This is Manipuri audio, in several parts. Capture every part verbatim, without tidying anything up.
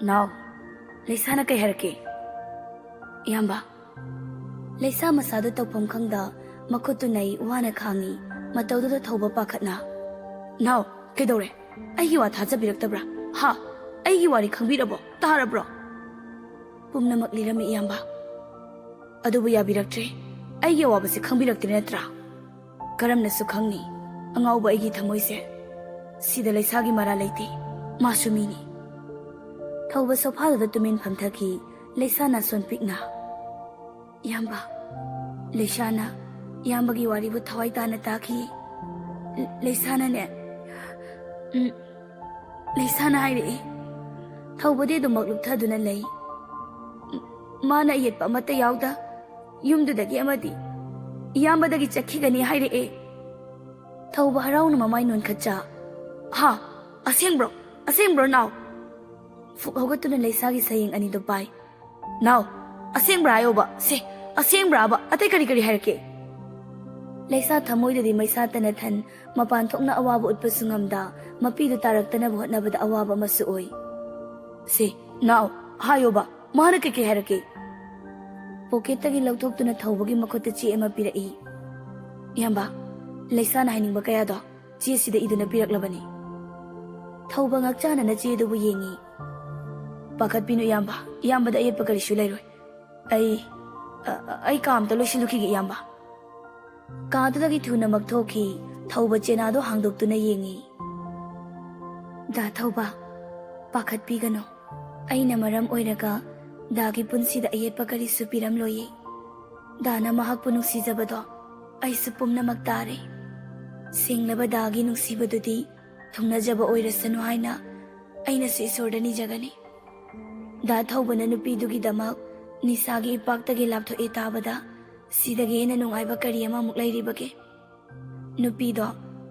ꯅꯥꯎ, ꯂꯩꯁꯥꯅ ꯀꯩ ꯍꯥꯏꯔꯛꯀꯦ? ꯏꯌꯥꯝꯕ, ꯂꯩꯁꯥ ꯃꯁꯥꯗꯨ ꯇꯧꯐꯝ ꯈꯪꯗ ꯃꯈꯨꯠꯇꯨ ꯅꯩ ꯋꯥꯅ ꯈꯥꯡꯉꯤ꯫ ꯃꯇꯧꯗꯨꯗ ꯊꯧꯕ ꯄꯥꯈꯠꯅ, "ꯅꯥꯎ, ꯀꯩꯗꯧꯔꯦ? ꯑꯩꯒꯤ ꯋꯥ ꯊꯥꯖꯕꯤꯔꯛꯇꯕ꯭ꯔꯥ? ꯍꯥ? ꯑꯩꯒꯤ ꯋꯥꯔꯤ ꯈꯪꯕꯤꯔꯕꯣ? ꯇꯥꯔꯕ꯭ꯔꯣ?" "ꯄꯨꯝꯅꯃꯛ ꯂꯤꯔꯝꯃꯤ, ꯏꯌꯥꯝꯕ꯫ ꯑꯗꯨꯕꯨ ꯌꯥꯕꯤꯔꯛꯇ꯭ꯔꯦ꯫ ꯑꯩꯒꯤ ꯑꯋꯥꯕꯁꯦ ꯈꯪꯕꯤꯔꯛꯇ꯭ꯔꯦ ꯅꯠꯇ꯭ꯔꯥ? ꯀꯔꯝꯅꯁꯨ ꯈꯪꯅꯤ? ꯑꯉꯥꯎꯕ ꯑꯩꯒꯤ ꯊꯃꯣꯏꯁꯦ꯫ ꯁꯤꯗ ꯂꯩꯁꯥꯒꯤ ꯃꯔꯥ ꯂꯩꯇꯦ꯫ ꯃꯥꯁꯨ ꯃꯤꯅꯤ꯫" ꯊꯧꯕ ꯁꯣꯐꯥꯗꯨꯗ ꯇꯨꯃꯤꯟ ꯐꯝꯊꯈꯤ꯫ ꯂꯩꯁꯥꯅ ꯁꯣꯟ ꯄꯤꯛꯅ, "ꯏꯌꯥꯝꯕ꯫" ꯂꯩꯁꯥꯅ ꯏꯌꯥꯝꯕꯒꯤ ꯋꯥꯔꯤꯕꯨ ꯊꯋꯥꯏ ꯇꯥꯅ ꯇꯥꯈꯤ꯫ ꯂ-, ꯂꯩꯁꯥꯅꯅꯦ, ꯎꯝ, ꯂꯩꯁꯥꯅ ꯍꯥꯏꯔꯛꯏ, ꯊꯧꯕꯗꯤ ꯑꯗꯨꯃꯛ ꯂꯨꯞꯊꯗꯨꯅ ꯂꯩ꯫ ꯃꯥꯅ ꯑꯌꯦꯠꯄ ꯑꯃꯠꯇ ꯌꯥꯎꯗ ꯌꯨꯝꯗꯨꯗꯒꯤ ꯑꯃꯗꯤ ꯏꯌꯥꯝꯕꯗꯒꯤ ꯆꯠꯈꯤꯒꯅꯤ ꯍꯥꯏꯔꯛꯑꯦ꯫ ꯊꯧꯕ ꯍꯔꯥꯎꯅ ꯃꯃꯥꯏ ꯅꯣꯟꯈꯠꯆ, "ꯍꯥ? ꯑꯁꯦꯡꯕ꯭ꯔꯣ? ꯑꯁꯦꯡꯕ꯭ꯔꯣ, ꯅꯥꯎ?" ꯐꯨꯛ ꯍꯧꯒꯠꯇꯨꯅ ꯂꯩꯁꯥꯒꯤ ꯁꯌꯦꯡ ꯑꯅꯤꯗꯨ ꯄꯥꯏ꯫ "ꯅꯥꯎ, ꯑꯁꯦꯡꯕ꯭ꯔꯥ ꯍꯥꯏꯌꯣꯕ? ꯁꯦ, ꯑꯁꯦꯡꯕ꯭ꯔꯥꯕ? ꯑꯇꯩ ꯀꯔꯤ ꯀꯔꯤ ꯍꯥꯏꯔꯛꯀꯦ?" ꯂꯩꯁꯥ ꯊꯃꯣꯏꯗꯗꯤ ꯃꯩꯁꯥ ꯇꯅ ꯊꯟ, ꯃꯄꯥꯟ ꯊꯣꯛꯅ ꯑꯋꯥꯕ ꯎꯠꯄꯁꯨ ꯉꯝꯗ, ꯃꯄꯤꯗꯨ ꯇꯥꯔꯛꯇꯅꯕ ꯍꯣꯠꯅꯕꯗ ꯑꯋꯥꯕ ꯑꯃꯁꯨ ꯑꯣꯏ꯫ "ꯁꯦ, ꯅꯥꯎ, ꯍꯥꯏꯌꯣꯕ, ꯃꯥꯅ ꯀꯩꯀꯩ ꯍꯥꯏꯔꯛꯀꯦ?" ꯄꯣꯀꯦꯠꯇꯒꯤ ꯂꯧꯊꯣꯛꯇꯨꯅ ꯊꯧꯕꯒꯤ ꯃꯈꯨꯠꯇ ꯆꯦ ꯑꯃ ꯄꯤꯔꯛꯏ꯫ "ꯏꯌꯥꯝꯕ, ꯂꯩꯁꯥꯅ ꯍꯥꯏꯅꯤꯡꯕ ꯀꯌꯥꯗꯣ ꯆꯦꯁꯤꯗ ꯏꯗꯨꯅ ꯄꯤꯔꯛꯂꯕꯅꯤ꯫" ꯊꯧꯕ ꯉꯛꯆꯥꯅꯅ ꯆꯦ ꯑꯗꯨꯕꯨ ꯌꯦꯡꯉꯤ꯫ "ꯄꯥꯈꯠꯄꯤꯅꯨ ꯏꯌꯥꯝꯕ, ꯏꯌꯥꯝꯕꯗ ꯑꯌꯦꯠꯄ ꯀꯔꯤꯁꯨ ꯂꯩꯔꯣꯏ꯫ ꯑꯩ, ꯑ-, ꯑ-, ꯑꯩ ꯀꯥ ꯑꯝꯇ ꯂꯣꯏꯁꯤꯜꯂꯨꯈꯤꯒꯦ ꯏꯌꯥꯝꯕ꯫" ꯀꯥꯗꯨꯗꯒꯤ ꯊꯨꯅꯃꯛ ꯊꯣꯛꯈꯤ꯫ ꯊꯧꯕ ꯆꯦꯅꯥꯗꯣ ꯍꯥꯡꯗꯣꯛꯇꯨꯅ ꯌꯦꯡꯉꯤ꯫ "ꯗꯥ ꯊꯧꯕ, ꯄꯥꯈꯠꯄꯤꯒꯅꯨ꯫ ꯑꯩꯅ ꯃꯔꯝ ꯑꯣꯏꯔꯒ ꯗꯥꯒꯤ ꯄꯨꯟꯁꯤꯗ ꯑꯌꯦꯠꯄ ꯀꯔꯤꯁꯨ ꯄꯤꯔꯝꯂꯣꯏꯌꯦ꯫ ꯗꯥꯅ ꯃꯍꯥꯛꯄꯨ ꯅꯨꯡꯁꯤꯖꯕꯗꯣ ꯑꯩꯁꯨ ꯄꯨꯝꯅꯃꯛ ꯇꯥꯔꯦ꯫ ꯁꯦꯡꯂꯕ ꯗꯥꯒꯤ ꯅꯨꯡꯁꯤꯕꯗꯨꯗꯤ ꯊꯨꯡꯅꯖꯕ ꯑꯣꯏꯔꯁꯅꯨ ꯍꯥꯏꯅ ꯑꯩꯅꯁꯨ ꯏꯁꯣꯔꯗ ꯅꯤꯖꯒꯅꯤ꯫ ꯗꯥ ꯊꯧꯕꯅ ꯅꯨꯄꯤꯗꯨꯒꯤꯗꯃꯛ ꯅꯤꯁꯥꯒꯤ ꯏꯄꯥꯛꯇꯒꯤ ꯂꯥꯞꯊꯣꯛꯑꯦ ꯇꯥꯕꯗ ꯁꯤꯗꯒꯤ ꯍꯦꯟꯅ ꯅꯨꯡꯉꯥꯏꯕ ꯀꯔꯤ ꯑꯃꯃꯨꯛ ꯂꯩꯔꯤꯕꯒꯦ? ꯅꯨꯄꯤꯗꯣ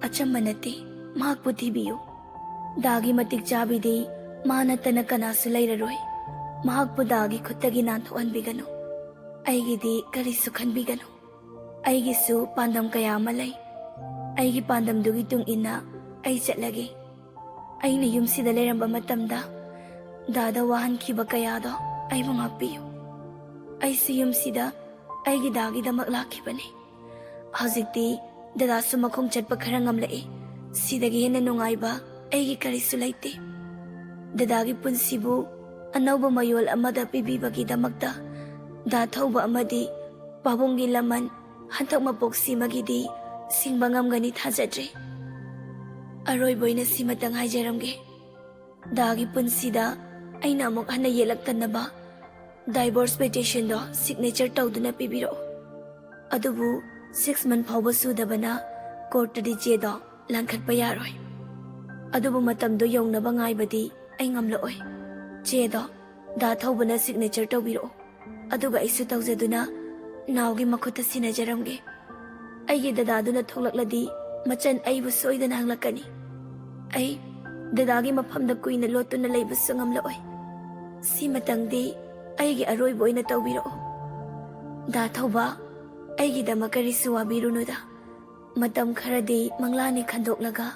ꯑꯆꯝꯕ ꯅꯠꯇꯦ, ꯃꯍꯥꯛꯄꯨ ꯊꯤꯕꯤꯌꯨ꯫ ꯗꯥꯒꯤ ꯃꯇꯤꯛ ꯆꯥꯕꯤꯗꯤ ꯃꯥ ꯅꯠꯇꯅ ꯀꯅꯥꯁꯨ ꯂꯩꯔꯔꯣꯏ꯫ ꯃꯍꯥꯛꯄꯨ ꯗꯥꯒꯤ ꯈꯨꯠꯇꯒꯤ ꯅꯥꯟꯊꯣꯛꯍꯟꯕꯤꯒꯅꯨ꯫ ꯑꯩꯒꯤꯗꯤ ꯀꯔꯤꯁꯨ ꯈꯟꯕꯤꯒꯅꯨ꯫ ꯑꯩꯒꯤꯁꯨ ꯄꯥꯟꯗꯝ ꯀꯌꯥ ꯑꯃ ꯂꯩ꯫ ꯑꯩꯒꯤ ꯄꯥꯟꯗꯝꯗꯨꯒꯤ ꯇꯨꯡ ꯏꯟꯅ ꯑꯩ ꯆꯠꯂꯒꯦ꯫ ꯑꯩꯅ ꯌꯨꯝꯁꯤꯗ ꯂꯩꯔꯝꯕ ꯃꯇꯝꯗ ꯗꯥꯗ ꯋꯥꯍꯟꯈꯤꯕ ꯀꯌꯥꯗꯣ ꯑꯩꯕꯨ ꯉꯥꯛꯄꯤꯌꯨ꯫ ꯑꯩꯁꯨ ꯌꯨꯝꯁꯤꯗ ꯑꯩꯒꯤ ꯗꯥꯒꯤꯗꯃꯛ ꯂꯥꯛꯈꯤꯕꯅꯤ꯫ ꯍꯧꯖꯤꯛꯇꯤ ꯗꯗꯥꯁꯨ ꯃꯈꯣꯡ ꯆꯠꯄ ꯈꯔ ꯉꯝꯂꯛꯏ꯫ ꯁꯤꯗꯒꯤ ꯍꯦꯟꯅ ꯅꯨꯡꯉꯥꯏꯕ ꯑꯩꯒꯤ ꯀꯔꯤꯁꯨ ꯂꯩꯇꯦ꯫ ꯗꯗꯥꯒꯤ ꯄꯨꯟꯁꯤꯕꯨ ꯑꯅꯧꯕ ꯃꯌꯣꯜ ꯑꯃꯗ ꯄꯤꯕꯤꯕꯒꯤꯗꯃꯛꯇ ꯗꯥ ꯊꯧꯕ ꯑꯃꯗꯤ ꯄꯥꯕꯨꯡꯒꯤ ꯂꯃꯟ ꯍꯟꯗꯛ ꯃꯄꯣꯛꯁꯤꯃꯒꯤꯗꯤ ꯁꯤꯡꯕ ꯉꯝꯒꯅꯤ ꯊꯥꯖꯗ꯭ꯔꯦ꯫ ꯑꯔꯣꯏꯕ ꯑꯣꯏꯅ ꯁꯤꯃꯇꯪ ꯍꯥꯏꯖꯔꯝꯒꯦ꯫ ꯗꯥꯒꯤ ꯄꯨꯟꯁꯤꯗ ꯑꯩꯅ ꯑꯃꯨꯛ ꯍꯟꯅ ꯌꯦꯠꯂꯛꯇꯅꯕ divorce petitionꯗꯣ signature ꯇꯧꯗꯨꯅ ꯄꯤꯕꯤꯔꯛꯎ꯫ ꯑꯗꯨꯕꯨ six month ꯐꯥꯎꯕ ꯁꯨꯗꯕꯅ courtꯇꯗꯤ ꯆꯦꯗꯣ ꯂꯥꯟꯈꯠꯄ ꯌꯥꯔꯣꯏ꯫ ꯑꯗꯨꯕꯨ ꯃꯇꯝꯗꯣ ꯌꯧꯅꯕ ꯉꯥꯏꯕꯗꯤ ꯑꯩ ꯉꯝꯂꯛꯑꯣꯏ꯫ ꯆꯦꯗꯣ ꯗꯥ ꯊꯧꯕꯅ signature ꯇꯧꯕꯤꯔꯛꯎ꯫ ꯑꯗꯨꯒ ꯑꯩꯁꯨ ꯇꯧꯖꯗꯨꯅ ꯅꯥꯎꯒꯤ ꯃꯈꯨꯠꯇ ꯁꯤꯟꯅꯖꯔꯝꯒꯦ꯫ ꯑꯩꯒꯤ ꯗꯗꯥꯗꯨꯅ ꯊꯣꯛꯂꯛꯂꯗꯤ ꯃꯆꯟ ꯑꯩꯕꯨ ꯁꯣꯏꯗꯅ ꯍꯪꯂꯛꯀꯅꯤ꯫ ꯑꯩ ꯗꯗꯥꯒꯤ ꯃꯐꯝꯗ ꯀꯨꯏꯅ ꯂꯣꯠꯇꯨꯅ ꯂꯩꯕꯁꯨ ꯉꯝꯂꯛꯑꯣꯏ꯫ ꯁꯤꯃꯇꯪꯗꯤ ꯑꯩꯒꯤ ꯑꯔꯣꯏꯕ ꯑꯣꯏꯅ ꯇꯧꯕꯤꯔꯛꯎ꯫ ꯗꯥ ꯊꯧꯕ, ꯑꯩꯒꯤꯗꯃꯛ ꯀꯔꯤꯁꯨ ꯋꯥꯕꯤꯔꯨꯅꯨꯗ꯫ ꯃꯇꯝ ꯈꯔꯗꯤ ꯃꯪꯂꯥꯟꯅꯤ ꯈꯟꯗꯣꯛꯂꯒ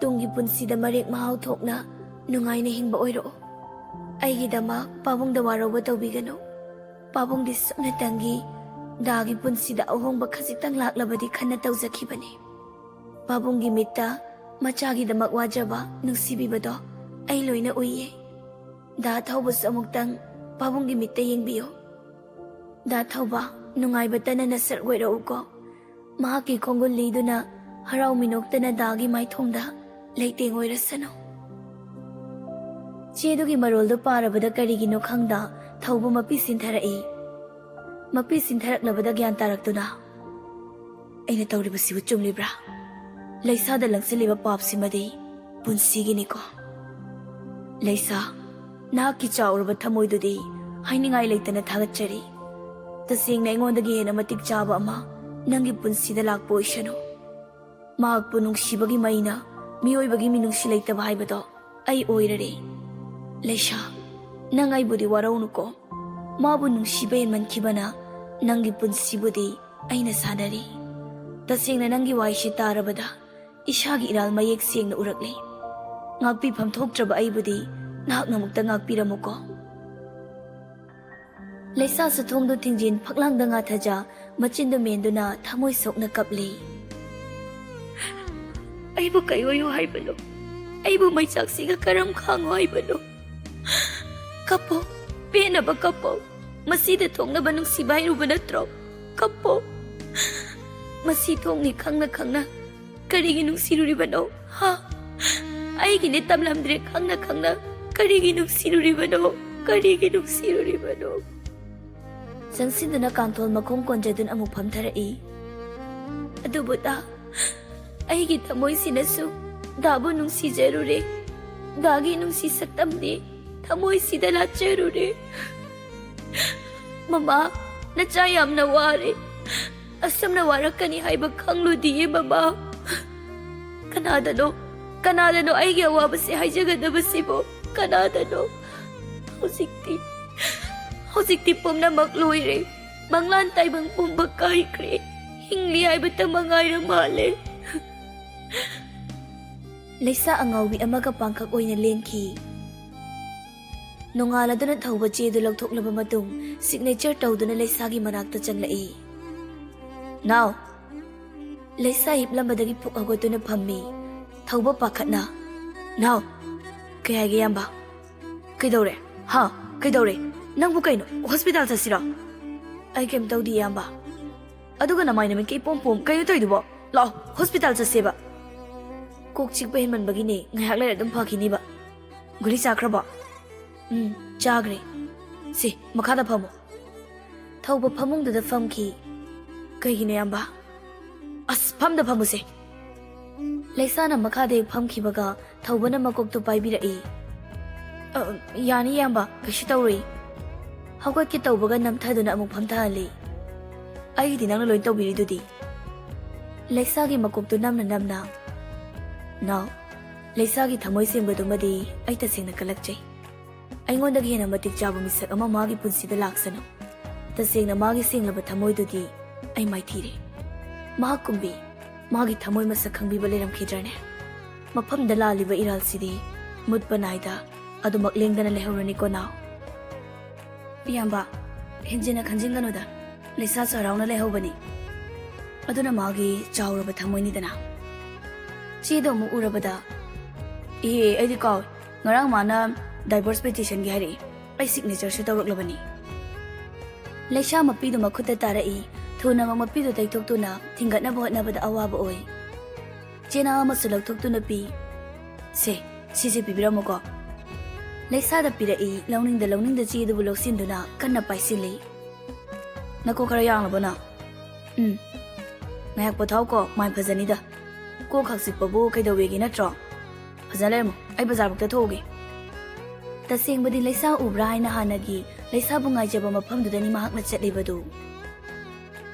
ꯇꯨꯡꯒꯤ ꯄꯨꯟꯁꯤꯗ ꯃꯔꯦꯛ ꯃꯍꯥꯎ ꯊꯣꯛꯅ ꯅꯨꯡꯉꯥꯏꯅ ꯍꯤꯡꯕ ꯑꯣꯏꯔꯛꯎ꯫ ꯑꯩꯒꯤꯗꯃꯛ ꯄꯥꯕꯨꯡꯗ ꯋꯥꯔꯧꯕ ꯇꯧꯕꯤꯒꯅꯨ꯫ ꯄꯥꯕꯨꯡꯗꯤ ꯁꯨꯞꯅꯇꯪꯒꯤ ꯗꯥꯒꯤ ꯄꯨꯟꯁꯤꯗ ꯑꯍꯣꯡꯕ ꯈꯖꯤꯛꯇꯪ ꯂꯥꯛꯂꯕꯗꯤ ꯈꯟꯅ ꯇꯧꯖꯈꯤꯕꯅꯤ꯫ ꯄꯥꯕꯨꯡꯒꯤ ꯃꯤꯠꯇ ꯃꯆꯥꯒꯤꯗꯃꯛ ꯋꯥꯖꯕ, ꯅꯨꯡꯁꯤꯕꯤꯕꯗꯣ ꯑꯩ ꯂꯣꯏꯅ ꯎꯏꯌꯦ꯫ ꯗꯥ ꯊꯧꯕꯁꯨ ꯑꯃꯨꯛꯇꯪ ꯄꯥꯕꯨꯡꯒꯤ ꯃꯤꯠꯇ ꯌꯦꯡꯕꯤꯌꯨ꯫ ꯗꯥ ꯊꯧꯕ, ꯅꯨꯡꯉꯥꯏꯕꯇꯅ ꯅꯁꯛ ꯑꯣꯏꯔꯛꯎꯀꯣ꯫ ꯃꯍꯥꯛꯀꯤ ꯈꯣꯡꯒꯨꯜ ꯂꯤꯗꯨꯅ ꯍꯔꯥꯎ ꯃꯤꯅꯣꯛꯇꯅ ꯗꯥꯒꯤ ꯃꯥꯏꯊꯣꯡꯗ ꯂꯩꯇꯦꯡ ꯑꯣꯏꯔꯁꯅꯨ꯫ ꯆꯦꯗꯨꯒꯤ ꯃꯔꯣꯜꯗꯨ ꯄꯥꯔꯕꯗ ꯀꯔꯤꯒꯤꯅꯣ ꯈꯪꯗ ꯊꯧꯕ ꯃꯄꯤ ꯁꯤꯟꯊꯔꯛꯏ꯫ ꯃꯄꯤ ꯁꯤꯟꯊꯔꯛꯂꯕꯗ ꯒ꯭ꯌꯥꯟ ꯇꯥꯔꯛꯇꯨꯅ, "ꯑꯩꯅ ꯇꯧꯔꯤꯕꯁꯤꯕꯨ ꯆꯨꯝꯂꯤꯕ꯭ꯔꯥ? ꯂꯩꯁꯥꯗ ꯂꯪꯁꯤꯜꯂꯤꯕ ꯄꯥꯞꯁꯤꯃꯗꯤ ꯄꯨꯟꯁꯤꯒꯤꯅꯤꯀꯣ꯫ ꯂꯩꯁꯥ, ꯅꯍꯥꯛꯀꯤ ꯆꯥꯎꯔꯕ ꯊꯃꯣꯏꯗꯨꯗꯤ ꯍꯥꯏꯅꯤꯡꯉꯥꯏ ꯂꯩꯇꯅ ꯊꯥꯒꯠꯆꯔꯤ꯫ ꯇꯁꯦꯡꯅ ꯑꯩꯉꯣꯟꯗꯒꯤ ꯍꯦꯟꯅ ꯃꯇꯤꯛ ꯆꯥꯕ ꯑꯃ ꯅꯪꯒꯤ ꯄꯨꯟꯁꯤꯗ ꯂꯥꯛꯄ ꯑꯣꯏꯁꯅꯨ꯫ ꯃꯍꯥꯛꯄꯨ ꯅꯨꯡꯁꯤꯕꯒꯤ ꯃꯩꯅ ꯃꯤꯑꯣꯏꯕꯒꯤ ꯃꯤꯅꯨꯡꯁꯤ ꯂꯩꯇꯕ ꯍꯥꯏꯕꯗꯣ ꯑꯩ ꯑꯣꯏꯔꯔꯦ꯫ ꯂꯩꯁꯥ, ꯅꯪ ꯑꯩꯕꯨꯗꯤ ꯋꯥꯔꯧꯅꯨꯀꯣ꯫ ꯃꯥꯕꯨ ꯅꯨꯡꯁꯤꯕ ꯍꯦꯟꯃꯟꯈꯤꯕꯅ ꯅꯪꯒꯤ ꯄꯨꯟꯁꯤꯕꯨꯗꯤ ꯑꯩꯅ ꯁꯥꯟꯅꯔꯤ꯫ ꯇꯁꯦꯡꯅ ꯅꯪꯒꯤ ꯋꯥꯍꯩꯁꯤ ꯇꯥꯔꯕꯗ ꯏꯁꯥꯒꯤ ꯏꯔꯥꯜ ꯃꯌꯦꯛ ꯁꯦꯡꯅ ꯎꯔꯛꯂꯦ꯫ ꯉꯥꯛꯄꯤꯐꯝ ꯊꯣꯛꯇ꯭ꯔꯕ ꯑꯩꯕꯨꯗꯤ ꯅꯍꯥꯛꯅ ꯑꯃꯨꯛꯇ ꯉꯥꯛꯄꯤꯔꯝꯃꯨꯀꯣ꯫ ꯂꯩꯁꯥꯁꯨ ꯊꯣꯡꯗꯨ ꯊꯤꯡꯖꯤꯟ ꯐꯛꯂꯥꯡꯗ ꯉꯥꯊꯖ, ꯃꯆꯤꯟꯗꯨ ꯃꯦꯟꯗꯨꯅ ꯊꯃꯣꯏ ꯁꯣꯛꯅ ꯀꯞꯂꯤ꯫ ꯑꯩꯕꯨ ꯀꯩ ꯑꯣꯏꯌꯨ ꯍꯥꯏꯕꯅꯣ? ꯑꯩꯕꯨ ꯃꯩꯆꯥꯛꯁꯤꯒ ꯀꯔꯝ ꯈꯥꯡꯉꯨ ꯍꯥꯏꯕꯅꯣ? ꯀꯞꯄꯣ, ꯄꯦꯟꯅꯕ ꯀꯞꯄꯣ꯫ ꯃꯁꯤꯗ ꯊꯣꯛꯅꯕ ꯅꯨꯡꯁꯤꯕ ꯍꯥꯏꯔꯨꯕ ꯅꯠꯇ꯭ꯔꯣ? ꯀꯞꯄꯣ꯫ ꯃꯁꯤ ꯊꯣꯛꯅꯤ ꯈꯪꯅ ꯈꯪꯅ ꯀꯔꯤꯒꯤ ꯅꯨꯡꯁꯤꯔꯨꯔꯤꯕꯅꯣ? ꯍꯥ? ꯑꯩꯒꯤꯅꯦ ꯇꯝꯂꯝꯗ꯭ꯔꯦ ꯈꯪꯅ ꯈꯪꯅ ꯀꯔꯤꯒꯤ ꯅꯨꯡꯁꯤꯔꯨꯔꯤꯕꯅꯣ? ꯀꯔꯤꯒꯤ ꯅꯨꯡꯁꯤꯔꯨꯔꯤꯕꯅꯣ? ꯆꯪꯁꯤꯟꯗꯨꯅ ꯀꯥꯡꯊꯣꯜ ꯃꯈꯣꯡ ꯀꯣꯟꯖꯗꯨꯅ ꯑꯃꯨꯛ ꯐꯝꯊꯔꯛꯏ꯫ ꯑꯗꯨꯕꯨ ꯗꯥ, ꯑꯩꯒꯤ ꯊꯃꯣꯏꯁꯤꯅꯁꯨ ꯗꯥꯕꯨ ꯅꯨꯡꯁꯤꯖꯔꯨꯔꯦ꯫ ꯗꯥꯒꯤ ꯅꯨꯡꯁꯤ ꯁꯛꯇꯝꯗꯤ ꯊꯃꯣꯏꯁꯤꯗ ꯂꯥꯠꯆꯔꯨꯔꯦ꯫ ꯃꯃꯥ, ꯅꯆꯥ ꯌꯥꯝꯅ ꯋꯥꯔꯦ꯫ ꯑꯁꯨꯝꯅ ꯋꯥꯔꯛꯀꯅꯤ ꯍꯥꯏꯕ ꯈꯪꯂꯨꯗꯤꯌꯦ ꯃꯃꯥ꯫ ꯀꯅꯥꯗꯅꯣ, ꯀꯅꯥꯗꯅꯣ ꯑꯩꯒꯤ ꯑꯋꯥꯕꯁꯦ ꯍꯥꯏꯖꯒꯗꯕꯁꯤꯕꯣ? ꯀꯅꯥꯗꯅꯣ? ꯍꯧꯖꯤꯛꯇꯤ, ꯍꯧꯖꯤꯛꯇꯤ ꯄꯨꯝꯅꯃꯛ ꯂꯣꯏꯔꯦ꯫ ꯃꯪꯂꯥꯟ ꯇꯥꯏꯕꯪ ꯄꯨꯝꯕ ꯀꯥꯏꯈ꯭ꯔꯦ꯫ ꯍꯤꯡꯂꯤ ꯍꯥꯏꯕꯇ ꯃꯉꯥꯏꯔ ꯃꯥꯜꯂꯦ꯫ ꯂꯩꯁꯥ ꯑꯉꯥꯎꯕꯤ ꯑꯃꯒ ꯄꯥꯡꯈꯛ ꯑꯣꯏꯅ ꯂꯦꯟꯈꯤ꯫ ꯅꯣꯡꯉꯥꯜꯂꯗꯨꯅ ꯊꯧꯕ ꯆꯦꯗꯨ ꯂꯧꯊꯣꯛꯂꯕ ꯃꯇꯨꯡ, signature ꯇꯧꯗꯨꯅ ꯂꯩꯁꯥꯒꯤ ꯃꯅꯥꯛꯇ ꯆꯪꯂꯛꯏ꯫ "ꯅꯥꯎ!" ꯂꯩꯁꯥ ꯍꯤꯞꯂꯝꯕꯗꯒꯤ ꯐꯨꯛ ꯍꯧꯒꯠꯇꯨꯅ ꯐꯝꯃꯤ꯫ ꯊꯧꯕ ꯄꯥꯈꯠꯅ, "ꯅꯥꯎ!" "ꯀꯩ ꯍꯥꯏꯒꯦ, ꯏꯌꯥꯝꯕ?" "ꯀꯩꯗꯧꯔꯦ? ꯍꯥ? ꯀꯩꯗꯧꯔꯦ? ꯅꯪꯕꯨ ꯀꯩꯅꯣ? ꯍꯣꯁꯄꯤꯇꯥꯜ ꯆꯠꯁꯤꯔꯣ?" "ꯑꯩ ꯀꯩꯝ ꯇꯧꯗꯦ, ꯏꯌꯥꯝꯕ꯫ ꯑꯗꯨꯒ ꯅꯃꯥꯏ ꯅꯃꯤꯠꯀ ꯏꯄꯣꯝ ꯄꯣꯝ, ꯀꯩꯅꯣ ꯇꯧꯔꯤꯗꯨꯕꯣ? ꯂꯥꯛꯑꯣ, ꯍꯣꯁꯄꯤꯇꯥꯜ ꯆꯠꯁꯦꯕ꯫ ꯀꯣꯛ ꯆꯤꯛꯄ ꯍꯦꯟꯃꯟꯕꯒꯤꯅꯦ, ꯉꯥꯏꯍꯥꯛ ꯂꯩꯔ ꯑꯗꯨꯝ ꯐꯈꯤꯅꯤꯕ꯫ ꯒꯨꯂꯤ ꯆꯥꯈ꯭ꯔꯕꯣ?" "ꯎꯝ, ꯆꯥꯈ꯭ꯔꯦ꯫ ꯁꯤ, ꯃꯈꯥꯗ ꯐꯝꯃꯣ꯫" ꯊꯧꯕ ꯐꯃꯨꯡꯗꯨꯗ ꯐꯝꯈꯤ꯫ "ꯀꯩꯒꯤꯅꯣ, ꯏꯌꯥꯝꯕ?" "ꯑꯁ, ꯐꯝꯗ ꯐꯝꯃꯨꯁꯦ꯫" ꯂꯩꯁꯥꯅ ꯃꯈꯥꯗ ꯍꯦꯛ ꯐꯝꯈꯤꯕꯒ ꯊꯧꯕꯅ ꯃꯀꯣꯛꯇꯨ ꯄꯥꯏꯕꯤꯔꯛꯏ꯫ "ꯑ, ꯌꯥꯅꯤ, ꯏꯌꯥꯝꯕ, ꯀꯩꯁꯨ ꯇꯧꯔꯣꯏ꯫" ꯍꯧꯒꯠꯀꯦ ꯇꯧꯕꯒ ꯅꯝꯊꯗꯨꯅ ꯑꯃꯨꯛ ꯐꯝꯊꯍꯜꯂꯤ꯫ "ꯑꯩꯒꯤꯗꯤ ꯅꯪꯅ ꯂꯣꯏ ꯇꯧꯕꯤꯔꯤꯗꯨꯗꯤ꯫" ꯂꯩꯁꯥꯒꯤ ꯃꯀꯣꯛꯇꯨ ꯅꯝꯅ ꯅꯝꯅ, "ꯅꯥꯎ, ꯂꯩꯁꯥꯒꯤ ꯊꯃꯣꯏ ꯁꯦꯡꯕꯗꯨꯃꯗꯤ ꯑꯩ ꯇꯁꯦꯡꯅ ꯀꯜꯂꯛꯆꯩ꯫ ꯑꯩꯉꯣꯟꯗꯒꯤ ꯍꯦꯟꯅ ꯃꯇꯤꯛ ꯆꯥꯕ ꯃꯤꯁꯛ ꯑꯃ ꯃꯥꯒꯤ ꯄꯨꯟꯁꯤꯗ ꯂꯥꯛꯁꯅꯨ꯫ ꯇꯁꯦꯡꯅ ꯃꯥꯒꯤ ꯁꯦꯡꯂꯕ ꯊꯃꯣꯏꯗꯨꯗꯤ ꯑꯩ ꯃꯥꯏꯊꯤꯔꯦ꯫ ꯃꯍꯥꯛꯀꯨꯝꯕꯤ ꯃꯥꯒꯤ ꯊꯃꯣꯏ ꯃꯁꯛ ꯈꯪꯕꯤꯕ ꯂꯩꯔꯝꯈꯤꯗ꯭ꯔꯅꯦ? ꯃꯐꯝꯗ ꯂꯥꯜꯂꯤꯕ ꯏꯔꯥꯜꯁꯤꯗꯤ ꯃꯨꯠꯄ ꯅꯥꯏꯗ ꯑꯗꯨꯃꯛ ꯂꯦꯡꯗꯅ ꯂꯩꯍꯧꯔꯅꯤꯀꯣ ꯅꯥꯎ꯫ ꯏꯌꯥꯝꯕ, ꯍꯦꯟꯖꯤꯟꯅ ꯈꯟꯖꯤꯟꯒꯅꯨꯗ꯫ ꯂꯩꯁꯥꯁꯨ ꯍꯔꯥꯎꯅ ꯂꯩꯍꯧꯕꯅꯤ꯫ ꯑꯗꯨꯅ ꯃꯥꯒꯤ ꯆꯥꯎꯔꯕ ꯊꯃꯣꯏꯅꯤꯗꯅ꯫ ꯆꯦꯗꯣ ꯑꯃꯨꯛ ꯎꯔꯕꯗ, "ꯏꯍꯦ, ꯑꯩꯗꯤ ꯀꯥꯎꯏ꯫ ꯉꯔꯥꯡ ꯃꯥꯅ divorce petitionꯒꯤ ꯍꯥꯏꯔꯛꯏ꯫ ꯑꯩ signatureꯁꯨ ꯇꯧꯔꯛꯂꯕꯅꯤ꯫" ꯂꯩꯁꯥ ꯃꯄꯤꯗꯨ ꯃꯈꯨꯠꯇ ꯇꯥꯔꯛꯏ꯫ ꯊꯨꯅꯃꯛ ꯃꯄꯤꯗꯨ ꯇꯩꯊꯣꯛꯇꯨꯅ ꯊꯤꯡꯒꯠꯅꯕ ꯍꯣꯠꯅꯕꯗ ꯑꯋꯥꯕ ꯑꯣꯏ꯫ ꯆꯦꯅꯥ ꯑꯃꯁꯨ ꯂꯧꯊꯣꯛꯇꯨꯅ ꯄꯤ꯫ "ꯁꯦ, ꯁꯤꯁꯦ ꯄꯤꯕꯤꯔꯝꯃꯨꯀꯣ꯫" ꯂꯩꯁꯥꯗ ꯄꯤꯔꯛꯏ꯫ ꯂꯧꯅꯤꯡꯗ ꯂꯧꯅꯤꯡꯗ ꯆꯦꯗꯨꯕꯨ ꯂꯧꯁꯤꯟꯗꯨꯅ ꯀꯟꯅ ꯄꯥꯏꯁꯤꯜꯂꯤ꯫ "ꯅꯀꯣꯛ ꯈꯔ ꯌꯥꯡꯂꯕꯣ ꯅꯪ?" "ꯎꯝ꯫ ꯉꯥꯏꯍꯥꯛ ꯄꯣꯊꯥꯎꯀꯣ, ꯃꯥꯏ ꯐꯖꯅꯤꯗ꯫ ꯀꯣꯛ ꯈꯛ ꯆꯤꯛꯄꯕꯨ ꯀꯩꯗꯧꯋꯦꯒꯦ ꯅꯠꯇ꯭ꯔꯣ? ꯐꯖꯅ ꯂꯩꯔꯝꯃꯣ, ꯑꯩ ꯕꯖꯥꯔꯐꯥꯎꯇ ꯊꯣꯛꯎꯒꯦ꯫" ꯇꯁꯦꯡꯕꯗꯤ ꯂꯩꯁꯥ ꯎꯕ꯭ꯔꯥ ꯍꯥꯏꯅ ꯍꯥꯟꯅꯒꯤ ꯂꯩꯁꯥꯕꯨ ꯉꯥꯏꯖꯕ ꯃꯐꯝꯗꯨꯗꯅꯤ ꯃꯍꯥꯛꯅ ꯆꯠꯂꯤꯕꯗꯨ꯫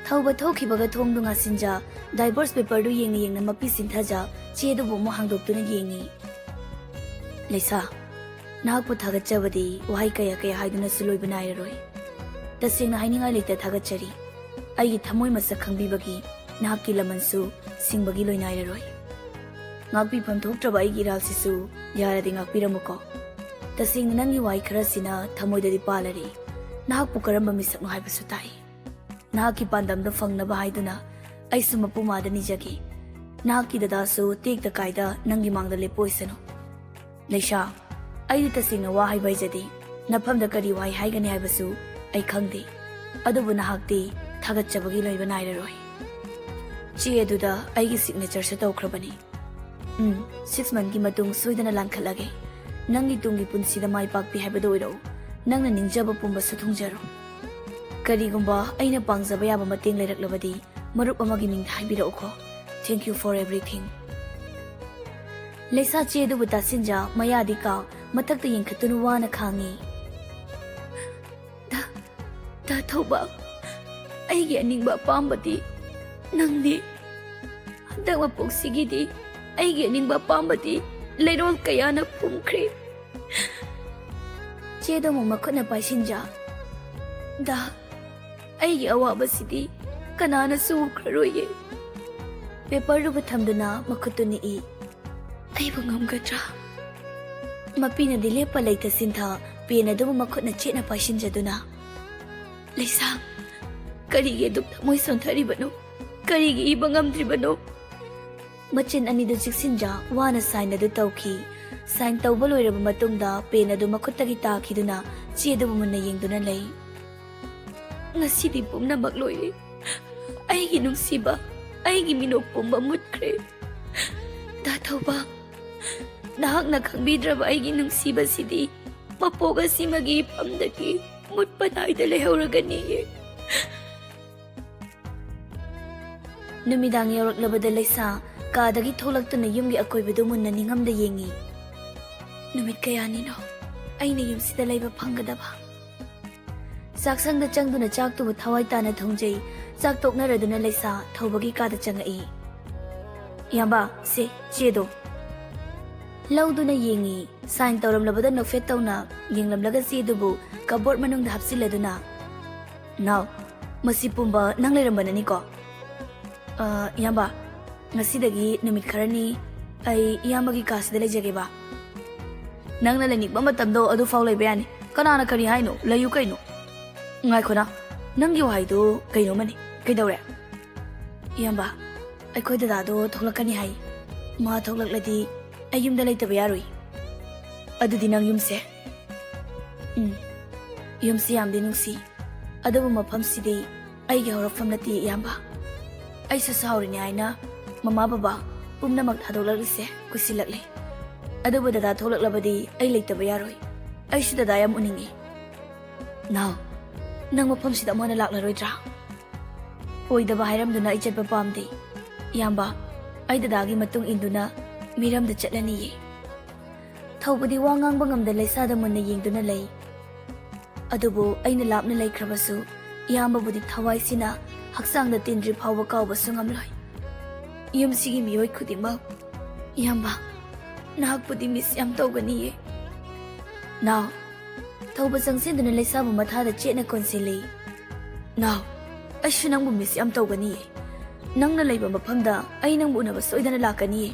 ꯊꯧꯕ ꯊꯣꯛꯈꯤꯕꯒ ꯊꯣꯡꯗꯨ ꯉꯥꯁꯤꯟꯖ, divorce paperꯗꯨ ꯌꯦꯡꯅ ꯌꯦꯡꯅ ꯃꯄꯤ ꯁꯤꯟꯊꯖ, ꯆꯦꯗꯨꯕꯨ ꯑꯃꯨꯛ ꯍꯥꯡꯗꯣꯛꯇꯨꯅ ꯌꯦꯡꯉꯤ꯫ "ꯂꯩꯁꯥ, ꯅꯍꯥꯛꯄꯨ ꯊꯥꯒꯠꯆꯕꯗꯤ ꯋꯥꯍꯩ ꯀꯌꯥ ꯀꯌꯥ ꯍꯥꯏꯗꯨꯅꯁꯨ ꯂꯣꯏꯕ ꯅꯥꯏꯔꯔꯣꯏ꯫ ꯇꯁꯦꯡꯅ ꯍꯥꯏꯅꯤꯡꯉꯥꯏ ꯂꯩꯇ ꯊꯥꯒꯠꯆꯔꯤ꯫ ꯑꯩꯒꯤ ꯊꯃꯣꯏ ꯃꯁꯛ ꯈꯪꯕꯤꯕꯒꯤ, ꯅꯍꯥꯛꯀꯤ ꯂꯃꯟꯁꯨ ꯁꯤꯡꯕꯒꯤ ꯂꯣꯏꯅꯥꯏꯔꯔꯣꯏ꯫ ꯉꯥꯛꯄꯤꯐꯝ ꯊꯣꯛꯇ꯭ꯔꯕ ꯑꯩꯒꯤ ꯏꯔꯥꯜꯁꯤꯁꯨ ꯌꯥꯔꯗꯤ ꯉꯥꯛꯄꯤꯔꯝꯃꯨꯀꯣ꯫ ꯇꯁꯦꯡꯅ ꯅꯪꯒꯤ ꯋꯥꯍꯩ ꯈꯔꯁꯤꯅ ꯊꯃꯣꯏꯗꯗꯤ ꯄꯥꯜꯂꯔꯦ꯫ ꯅꯍꯥꯛꯄꯨ ꯀꯔꯝꯕ ꯃꯤꯁꯛꯅꯣ ꯍꯥꯏꯕꯁꯨ ꯇꯥꯛꯏ꯫ ꯅꯍꯥꯛꯀꯤ ꯄꯥꯟꯗꯝꯗꯣ ꯐꯪꯅꯕ ꯍꯥꯏꯗꯨꯅ ꯑꯩꯁꯨ ꯃꯄꯨ ꯃꯥꯗ ꯅꯤꯖꯒꯦ꯫ ꯅꯍꯥꯛꯀꯤ ꯗꯗꯥꯁꯨ ꯇꯦꯛꯇ ꯀꯥꯏꯗ ꯅꯪꯒꯤ ꯃꯥꯡꯗ ꯂꯦꯞꯄ ꯑꯣꯏꯁꯅꯨ꯫" "ꯂꯩꯁꯥ, ꯑꯩꯗꯤ ꯇꯁꯦꯡꯅ ꯋꯥ ꯍꯥꯏꯕ ꯍꯩꯖꯗꯦ꯫ ꯅꯐꯝꯗ ꯀꯔꯤ ꯋꯥꯍꯩ ꯍꯥꯏꯒꯅꯤ ꯍꯥꯏꯕꯁꯨ ꯑꯩ ꯈꯪꯗꯦ꯫ ꯑꯗꯨꯕꯨ ꯅꯍꯥꯛꯇꯤ ꯊꯥꯒꯠꯆꯕꯒꯤ ꯂꯣꯏꯕ ꯅꯥꯏꯔꯔꯣꯏ꯫ ꯆꯦ ꯑꯗꯨꯗ ꯑꯩꯒꯤ signatureꯁꯨ ꯇꯧꯈ꯭ꯔꯕꯅꯤ꯫ ꯎꯝ, six monthꯀꯤ ꯃꯇꯨꯡ ꯁꯣꯏꯗꯅ ꯂꯥꯟꯈꯠꯂꯒꯦ꯫ ꯅꯪꯒꯤ ꯇꯨꯡꯒꯤ ꯄꯨꯟꯁꯤꯗ ꯃꯥꯏ ꯄꯥꯛꯄꯤ ꯍꯥꯏꯕꯗꯨ ꯑꯣꯏꯔꯛꯎ꯫ ꯅꯪꯅ ꯅꯤꯡꯖꯕ ꯄꯨꯝꯕꯁꯨ ꯊꯨꯡꯖꯔꯣ꯫ ꯀꯔꯤꯒꯨꯝꯕ ꯑꯩꯅ ꯄꯥꯡꯖꯕ ꯌꯥꯕ ꯃꯇꯦꯡ ꯂꯩꯔꯛꯂꯕꯗꯤ ꯃꯔꯨꯞ ꯑꯃꯒꯤ ꯃꯤꯡꯗ ꯍꯥꯏꯕꯤꯔꯛꯎꯀꯣ꯫ Thank you for everything꯫" ꯂꯩꯁꯥ ꯆꯦ ꯑꯗꯨꯕꯨ ꯇꯥꯁꯤꯟꯖ, ꯃꯌꯥꯗꯤ ꯀꯥ, ꯃꯊꯛꯇ ꯌꯦꯡꯈꯠꯇꯨꯅ ꯋꯥꯅ ꯈꯥꯡꯉꯤ꯫ "ꯗꯥ, ꯗꯥ ꯊꯧꯕ, ꯑꯩꯒꯤ ꯑꯅꯤꯡꯕ ꯑꯄꯥꯝꯕꯗꯤ ꯅꯪꯅꯤ꯫ ꯍꯟꯗꯛ ꯃꯄꯣꯛꯁꯤꯒꯤꯗꯤ ꯑꯩꯒꯤ ꯑꯅꯤꯡꯕ ꯑꯄꯥꯝꯕꯗꯤ ꯂꯩꯔꯣꯜ ꯀꯌꯥꯅ ꯐꯨꯝꯈ꯭ꯔꯦ꯫" ꯆꯦꯗꯣ ꯑꯃꯨꯛ ꯃꯈꯨꯠꯅ ꯄꯥꯏꯁꯤꯟꯖ, "ꯗꯥ, ꯑꯩꯒꯤ ꯑꯋꯥꯕꯁꯤꯗꯤ ꯀꯅꯥꯅꯁꯨ ꯎꯈ꯭ꯔꯔꯣꯏꯌꯦ꯫" ꯄꯦꯄꯔꯗꯨꯕꯨ ꯊꯝꯗꯨꯅ ꯃꯈꯨꯠꯇꯨ ꯅꯤꯛꯏ꯫ "ꯑꯩꯕꯨ ꯉꯝꯒꯗ꯭ꯔꯥ?" ꯃꯄꯤꯅꯗꯤ ꯂꯦꯞꯄ ꯂꯩꯇ ꯁꯤꯟꯊ ꯄꯦꯟ ꯑꯗꯨꯕꯨ ꯃꯈꯨꯠꯅ ꯆꯦꯠꯅ ꯄꯥꯏꯁꯤꯟꯖꯗꯨꯅ, "ꯂꯩꯁꯥ, ꯀꯔꯤꯒꯤ ꯑꯗꯨꯛ ꯊꯃꯣꯏ ꯁꯣꯟꯊꯔꯤꯕꯅꯣ? ꯀꯔꯤꯒꯤ ꯏꯕ ꯉꯝꯗ꯭ꯔꯤꯕꯅꯣ?" ꯃꯆꯤꯟ ꯑꯅꯤꯗꯨ ꯆꯤꯛꯁꯤꯟꯖ ꯋꯥꯅ ꯁꯥꯏꯟ ꯑꯗꯨ ꯇꯧꯈꯤ꯫ ꯁꯥꯏꯟ ꯇꯧꯕ ꯂꯣꯏꯔꯕ ꯃꯇꯨꯡꯗ ꯄꯦꯟ ꯑꯗꯨ ꯃꯈꯨꯠꯇꯒꯤ ꯇꯥꯈꯤꯗꯨꯅ ꯆꯦꯗꯨꯕꯨ ꯃꯨꯟꯅ ꯌꯦꯡꯗꯨꯅ ꯂꯩ꯫ "ꯉꯁꯤꯗꯤ ꯄꯨꯝꯅꯃꯛ ꯂꯣꯏꯔꯦ꯫ ꯑꯩꯒꯤ ꯅꯨꯡꯁꯤꯕ, ꯑꯩꯒꯤ ꯃꯤꯅꯣꯛ ꯄꯨꯝꯕ ꯃꯨꯠꯈ꯭ꯔꯦ꯫ ꯗꯥ ꯊꯧꯕ, ꯅꯍꯥꯛꯅ ꯈꯪꯕꯤꯗ꯭ꯔꯕ ꯑꯩꯒꯤ ꯅꯨꯡꯁꯤꯕꯁꯤꯗꯤ ꯃꯄꯣꯛ ꯑꯁꯤꯃꯒꯤ ꯏꯐꯝꯗꯒꯤ ꯃꯨꯠꯄ ꯅꯥꯏꯗ ꯂꯩꯍꯧꯔꯒꯅꯤꯌꯦ꯫" ꯅꯨꯃꯤꯗꯥꯡ ꯌꯧꯔꯛꯂꯕꯗ ꯂꯩꯁꯥ ꯀꯥꯗꯒꯤ ꯊꯣꯛꯂꯛꯇꯨꯅ ꯌꯨꯝꯒꯤ ꯑꯀꯣꯏꯕꯗꯨ ꯃꯨꯟꯅ ꯅꯤꯡꯉꯝꯗ ꯌꯦꯡꯉꯤ꯫ "ꯅꯨꯃꯤꯠ ꯀꯌꯥꯅꯤꯅꯣ ꯑꯩꯅ ꯌꯨꯝꯁꯤꯗ ꯂꯩꯕ ꯐꯪꯒꯗꯕ?" ꯆꯥꯛꯁꯪꯗ ꯆꯪꯗꯨꯅ ꯆꯥꯛꯇꯨꯕꯨ ꯊꯋꯥꯏ ꯇꯥꯅ ꯊꯣꯡꯖꯩ꯫ ꯆꯥꯛ ꯇꯣꯛꯅꯔꯗꯨꯅ ꯂꯩꯁꯥ ꯊꯧꯕꯒꯤ ꯀꯥꯗ ꯆꯪꯉꯛꯏ꯫ "ꯏꯌꯥꯝꯕ, ꯁꯦ, ꯆꯦꯗꯣ꯫" ꯂꯧꯗꯨꯅ ꯌꯦꯡꯉꯤ꯫ ꯁꯥꯏꯟ ꯇꯧꯔꯝꯂꯕꯗ ꯅꯣꯛꯐꯦꯠ ꯇꯧꯅ ꯌꯦꯡꯂꯝꯂꯒ ꯆꯦꯗꯨꯕꯨ ꯀꯕꯣꯔꯗ ꯃꯅꯨꯡꯗ ꯍꯥꯞꯆꯤꯜꯂꯗꯨꯅ, "ꯅꯥꯎ, ꯃꯁꯤ ꯄꯨꯝꯕ ꯅꯪ ꯂꯩꯔꯝꯕꯅꯅꯤꯀꯣ?" "ꯑ, ꯏꯌꯥꯝꯕ, ꯉꯁꯤꯗꯒꯤ ꯅꯨꯃꯤꯠ ꯈꯔꯅꯤ ꯑꯩ ꯏꯌꯥꯝꯕꯒꯤ ꯀꯥꯁꯤꯗ ꯂꯩꯖꯒꯦꯕ꯫" "ꯅꯪꯅ ꯂꯩꯅꯤꯡꯕ ꯃꯇꯝꯗꯣ ꯑꯗꯨꯐꯥꯎ ꯂꯩꯕ ꯌꯥꯅꯤ꯫ ꯀꯅꯥꯅ ꯀꯔꯤ ꯍꯥꯏꯅꯣ? ꯂꯩꯌꯨ ꯀꯩꯅꯣ꯫" "ꯉꯥꯏꯈꯣꯅ, ꯅꯪꯒꯤ ꯋꯥꯍꯩꯗꯨ ꯀꯩꯅꯣꯝꯃꯅꯤ꯫ ꯀꯩꯗꯧꯔꯦ?" "ꯏꯌꯥꯝꯕ, ꯑꯩꯈꯣꯏ ꯗꯗꯥꯗꯣ ꯊꯣꯛꯂꯛꯀꯅꯤ ꯍꯥꯏ꯫ ꯃꯥ ꯊꯣꯛꯂꯛꯂꯗꯤ ꯑꯩ ꯌꯨꯝꯗ ꯂꯩꯇꯕ ꯌꯥꯔꯣꯏ꯫" "ꯑꯗꯨꯗꯤ ꯅꯪ ꯌꯨꯝꯁꯦ?" "ꯎꯝ, ꯌꯨꯝꯁꯤ ꯌꯥꯝꯗꯤ ꯅꯨꯡꯁꯤ, ꯑꯗꯨꯕꯨ ꯃꯐꯝꯁꯤꯗꯤ ꯑꯩꯒꯤ ꯍꯧꯔꯛꯐꯝ ꯅꯠꯇꯦ, ꯏꯌꯥꯝꯕ꯫ ꯑꯩꯁꯨ ꯁꯥꯎꯔꯤꯅꯦ ꯍꯥꯏꯅ ꯃꯃꯥ ꯕꯕꯥ ꯄꯨꯝꯅꯃꯛ ꯊꯥꯗꯣꯛꯂꯛꯂꯤꯁꯦ ꯀꯨꯏꯁꯤꯜꯂꯛꯂꯦ꯫ ꯑꯗꯨꯕꯨ ꯗꯗꯥ ꯊꯣꯛꯂꯛꯂꯕꯗꯤ ꯑꯩ ꯂꯩꯇꯕ ꯌꯥꯔꯣꯏ꯫ ꯑꯩꯁꯨ ꯗꯗꯥ ꯌꯥꯝ ꯎꯅꯤꯡꯉꯤ꯫" "ꯅꯥꯎ, ꯅꯪ ꯃꯐꯝꯁꯤꯗ ꯑꯃꯨꯛ ꯍꯟꯅ ꯂꯥꯛꯂꯔꯣꯏꯗ꯭ꯔꯥ?" "ꯑꯣꯏꯗꯕ ꯍꯥꯏꯔꯝꯗꯨꯅ ꯑꯩ ꯆꯠꯄ ꯄꯥꯝꯗꯦ, ꯏꯌꯥꯝꯕ꯫ ꯑꯩ ꯗꯗꯥꯒꯤ ꯃꯇꯨꯡ ꯏꯟꯗꯨꯅ ꯃꯤꯔꯝꯗ ꯆꯠꯂꯅꯤꯌꯦ꯫" ꯊꯧꯕꯗꯤ ꯋꯥ ꯉꯥꯡꯕ ꯉꯝꯗ ꯂꯩꯁꯥꯗ ꯃꯨꯟꯅ ꯌꯦꯡꯗꯨꯅ ꯂꯩ꯫ "ꯑꯗꯨꯕꯨ ꯑꯩꯅ ꯂꯥꯞꯅ ꯂꯩꯈ꯭ꯔꯕꯁꯨ ꯏꯌꯥꯝꯕꯕꯨꯗꯤ ꯊꯋꯥꯏꯁꯤꯅ ꯍꯛꯆꯥꯡꯗ ꯇꯤꯟꯗ꯭ꯔꯤ ꯐꯥꯎꯕ ꯀꯥꯎꯕꯁꯨ ꯉꯝꯂꯣꯏ꯫ ꯌꯨꯝꯁꯤꯒꯤ ꯃꯤꯑꯣꯏ ꯈꯨꯗꯤꯡꯃꯛ, ꯏꯌꯥꯝꯕ, ꯅꯍꯥꯛꯄꯨꯗꯤ ꯃꯤꯁ ꯌꯥꯝ ꯇꯧꯒꯅꯤꯌꯦ꯫" "ꯅꯥꯎ꯫" ꯊꯧꯕ ꯆꯪꯁꯤꯟꯗꯨꯅ ꯂꯩꯁꯥꯕꯨ ꯃꯊꯥꯗ ꯆꯦꯠꯅ ꯀꯣꯟꯁꯤꯜꯂꯤ꯫ "ꯅꯥꯎ, ꯑꯩꯁꯨ ꯅꯪꯕꯨ ꯃꯤꯁ ꯌꯥꯝ ꯇꯧꯒꯅꯤꯌꯦ꯫ ꯅꯪꯅ ꯂꯩꯕ ꯃꯐꯝꯗ ꯑꯩ ꯅꯪꯕꯨ ꯎꯅꯕ ꯁꯣꯏꯗꯅ ꯂꯥꯛꯀꯅꯤꯌꯦ꯫"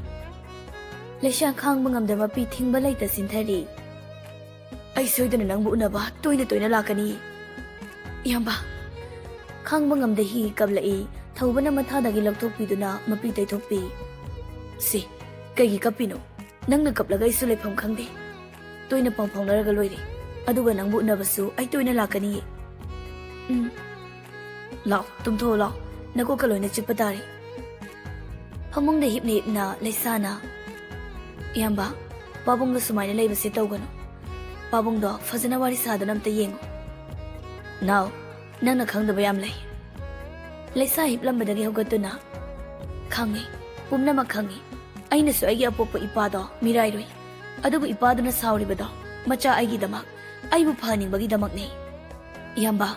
ꯂꯩꯁꯥ ꯈꯥꯡꯕ ꯉꯝꯗ ꯃꯄꯤ ꯊꯤꯡꯕ ꯂꯩꯇ ꯁꯤꯟꯊꯔꯤ꯫ ꯑꯩ ꯁꯣꯏꯗꯅ ꯅꯪꯕꯨ ꯎꯅꯕ ꯇꯣꯏꯅ ꯇꯣꯏꯅ ꯂꯥꯛꯀꯅꯤ, ꯏꯌꯥꯝꯕ꯫ ꯈꯥꯡꯕ ꯉꯝꯗ ꯍꯤ ꯀꯞꯂꯛꯏ꯫ ꯊꯧꯕꯅ ꯃꯊꯥꯗꯒꯤ ꯂꯧꯊꯣꯛꯄꯤꯗꯨꯅ ꯃꯄꯤ ꯇꯩꯊꯣꯛꯄꯤ꯫ ꯁꯤ, ꯀꯩꯒꯤ ꯀꯞꯄꯤꯅꯣ? ꯅꯪꯅ ꯀꯞꯂꯒ ꯑꯩꯁꯨ ꯂꯩꯐꯝ ꯈꯪꯗꯦ꯫ ꯇꯣꯏꯅ ꯄꯥꯎ ꯐꯥꯎꯅꯔꯒ ꯂꯣꯏꯔꯦ, ꯑꯗꯨꯒ ꯅꯪꯕꯨ ꯎꯅꯕꯁꯨ ꯑꯩ ꯇꯣꯏꯅ ꯂꯥꯛꯀꯅꯤꯌꯦ꯫ ꯎꯝ, ꯂꯥꯛꯑꯣ, ꯇꯨꯝꯊꯣꯛꯑꯣ, ꯂꯥꯛꯑꯣ꯫ ꯅꯀꯣꯛꯀ ꯂꯣꯏꯅ ꯆꯤꯛꯄ ꯇꯥꯔꯦ꯫ ꯐꯃꯨꯡꯗ ꯍꯤꯞꯅ ꯍꯤꯞꯅ ꯂꯩꯁꯥꯅ, "ꯏꯌꯥꯝꯕ, ꯄꯥꯕꯨꯡꯒ ꯁꯨꯃꯥꯏꯅ ꯂꯩꯕꯁꯦ ꯇꯧꯒꯅꯨ꯫ ꯄꯥꯕꯨꯡꯗꯣ ꯐꯖꯅ ꯋꯥꯔꯤ ꯁꯥꯗꯨꯅ ꯑꯝꯇ ꯌꯦꯡꯉꯨ꯫ ꯅꯥꯎ, ꯅꯪꯅ ꯈꯪꯗꯕ ꯌꯥꯝ ꯂꯩ꯫" ꯂꯩꯁꯥ ꯍꯤꯞꯂꯝꯕꯗꯒꯤ ꯍꯧꯒꯠꯇꯨꯅ, "ꯈꯪꯉꯤ, ꯄꯨꯝꯅꯃꯛ ꯈꯪꯉꯤ꯫ ꯑꯩꯅꯁꯨ ꯑꯩꯒꯤ ꯑꯄꯣꯛꯄ ꯏꯄꯥꯗꯣ ꯃꯤꯔꯥꯏꯔꯨꯏ꯫ ꯑꯗꯨꯕꯨ ꯏꯄꯥꯗꯨꯅ ꯁꯥꯎꯔꯤꯕꯗꯣ ꯃꯆꯥ ꯑꯩꯒꯤꯗꯃꯛ, ꯑꯩꯕꯨ ꯐꯍꯟꯅꯤꯡꯕꯒꯤꯗꯃꯛꯅꯤ꯫ ꯏꯌꯥꯝꯕ,